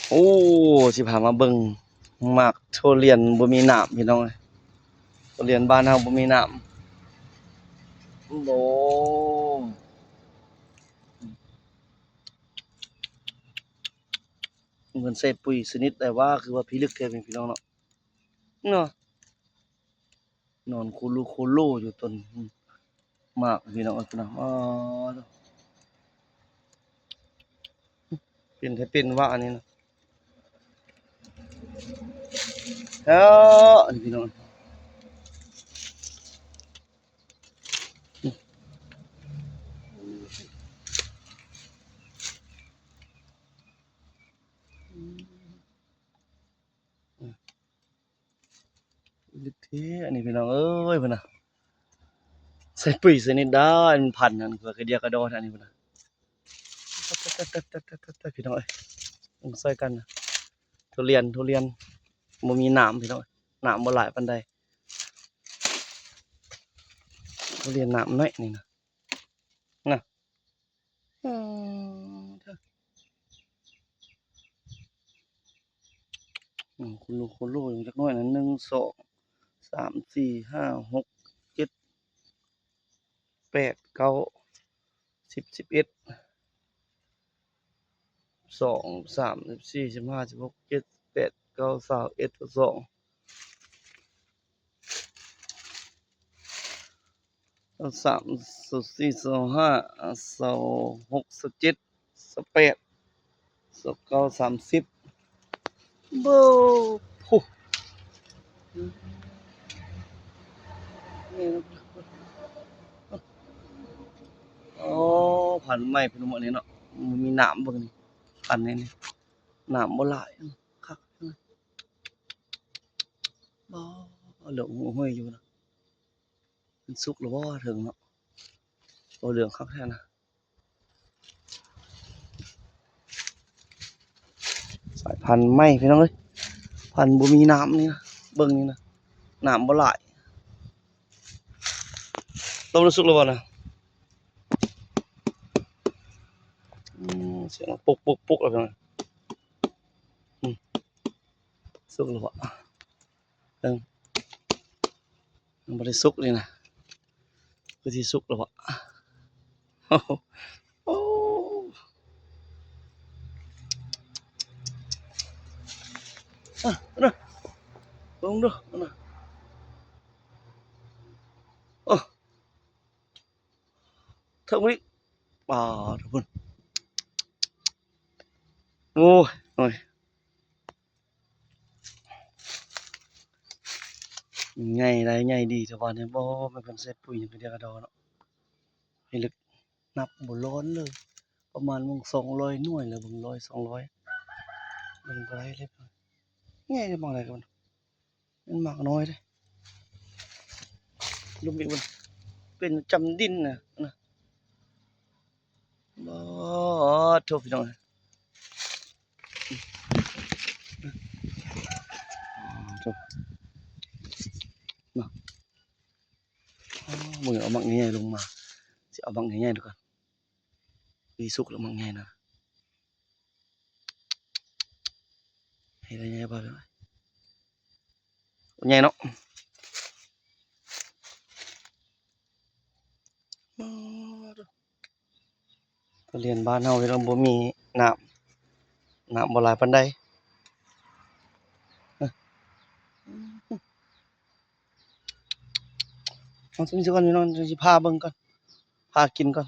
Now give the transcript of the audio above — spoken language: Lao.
ໂອ້ ຊິພາມາເບິ່ງໝາກທຸລຽນບໍ່ມີໜາມ ພີ່ນ້ອງເອີຍ. ທຸລຽນບ້ານເຮົາບໍ່ມີໜາມ. ໂອ້ ເພິ່ນໃສ່ປຸ໋ຍຊະນິດໃດວະ ຄືວ່າພິລຶກແທ້ ພີ່ນ້ອງເນາະ ເນາະ. ນອນໂຄໂລໂຄໂລຢູ່ຕົ້ນໝາກ ພີ່ນ້ອງເອີຍ ພຸ້ນນະ. ອໍ ເປັນແທ້ເປັນວ່າອັນນີ້ນະ ແທ້ ນີ້ ພີ່ນ້ອງ. ເລິກແທ້ອັນນີ້ ພີ່ນ້ອງເອີຍ ພຸ້ນນະ. ໃສ່ປຸ໋ຍໃສ່ນິດໄດ້ ມັນພັນນັ້ນ ກະເດຍກະດໍແທ້ອັນນີ້ ພຸ້ນນະ. ພີ່ນ້ອງເອີຍ ເບິ່ງຊ່ອຍກັນນະ. ທຸລຽນ ທຸລຽນບໍ່ມີໜາມ ພີ່ນ້ອງເອີຍ ໜາມບໍ່ຫຼາຍປານໃດ. ທຸລຽນໜາມໜ້ອຍນີ້ນະ ນະ. ອືມ ໂຄໂລໂຄໂລ ຈັກໜ້ອຍນະ. ໜຶ່ງ ສອງ ສາມ ສີ່ ຫ້າ ຫົກ ເຈັດ ແປດ ເກົ້າ ສິບ ສິບເອັດ ສອງ ສາມ ສິບສີ່ ສິບຫ້າ ສິບຫົກ ເຈັດ ແປດ ເກົ້າ ຊາວເອັດ ຊາວສອງ ຊາວສາມ ຊາວສີ່ ຊາວຫ້າ ຊາວຫົກ ຊາວເຈັດ ຊາວແປດ ຊາວເກົ້າ ສາມສິບ ໂອ້ ໂອ້ ພັນໃໝ່ ພີ່ນ້ອງ ອັນນີ້ເນາະ ມີໜາມເບິ່ງນີ້ ພັນນີ້ ໜາມບໍ່ຫຼາຍ ຄັກ ບໍ່ ເຫຼືອງຫຸ້ຍຢູ່ນະ. ມັນສຸກແລ້ວບໍ່ເຖິງເນາະ? ໂອ້ ເຫຼືອງຄັກແທ້ນະ. ສາຍພັນໃໝ່ ພີ່ນ້ອງເອີຍ ພັນບໍ່ມີໜາມນີ້ນະ ເບິ່ງນີ້ນະ ໜາມບໍ່ຫຼາຍ. ຕົ້ມສຸກແລ້ວບໍ່ນະ? ອືມ ສຽງປຸກໆໆ ແລ້ວ ພີ່ນ້ອງ ອືມ ສຸກແລ້ວບໍ່? ເບິ່ງ ມັນບໍ່ໄດ້ສຸກນີ້ນະ ຄືຊິສຸກແລ້ວວະ. ໂອ້ ອະ ນະ ເບິ່ງດູ ນະ ໂອ້ ເຖິງນີ້ ປາດພຸ້ນ ໂອ້ຍ ໂອ້ຍ. ໃຫຍ່ໄດ໋ ໃຫຍ່ດີ ແຕ່ວ່ານີ້ບໍ່ແມ່ນເພິ່ນໃສ່ປຸ໋ຍຫຍັງກະເດຍກະດໍເນາະ. ໃຫ້ເລິກ ນັບບໍ່ລ້ອນເລີຍ ປະມານເບິ່ງສອງຮ້ອຍໜ່ວຍແລ້ວ ເບິ່ງຮ້ອຍ ສອງຮ້ອຍ ເບິ່ງບໍ່ໄດ້ເລີຍ. ໃຫຍ່ໄດ໋ ໝາກໃດກະມັນ ມັນໝາກນ້ອຍເດ້ ລຸມອີກ ເປັນຈຳດິນນະ ນະ. ໂອ້ ໂທ້ ພີ່ນ້ອງ ໂທ້ ເນາະ. ເບິ່ງ ເອົາໝາກໃຫຍ່ໆລົງມາ ຊິເອົາໝາກໃຫຍ່ໆດູກ່ອນ. ມີສຸກແລ້ວໝາກໃຫຍ່ນະ ໃຫ້ໄດ້ໃຫຍ່ບໍ່ ໃຫຍ່ເນາະ. ທຸລຽນບ້ານເຮົາ ພີ່ນ້ອງ ບໍ່ມີນ້ຳ ນ້ຳບໍ່ຫຼາຍປານໃດ. ເອົາ ເອົາສ່ຳນີ້ກ່ອນ ພີ່ນ້ອງ ຊິພາເບິ່ງກ່ອນ ພາກິນກ່ອນ.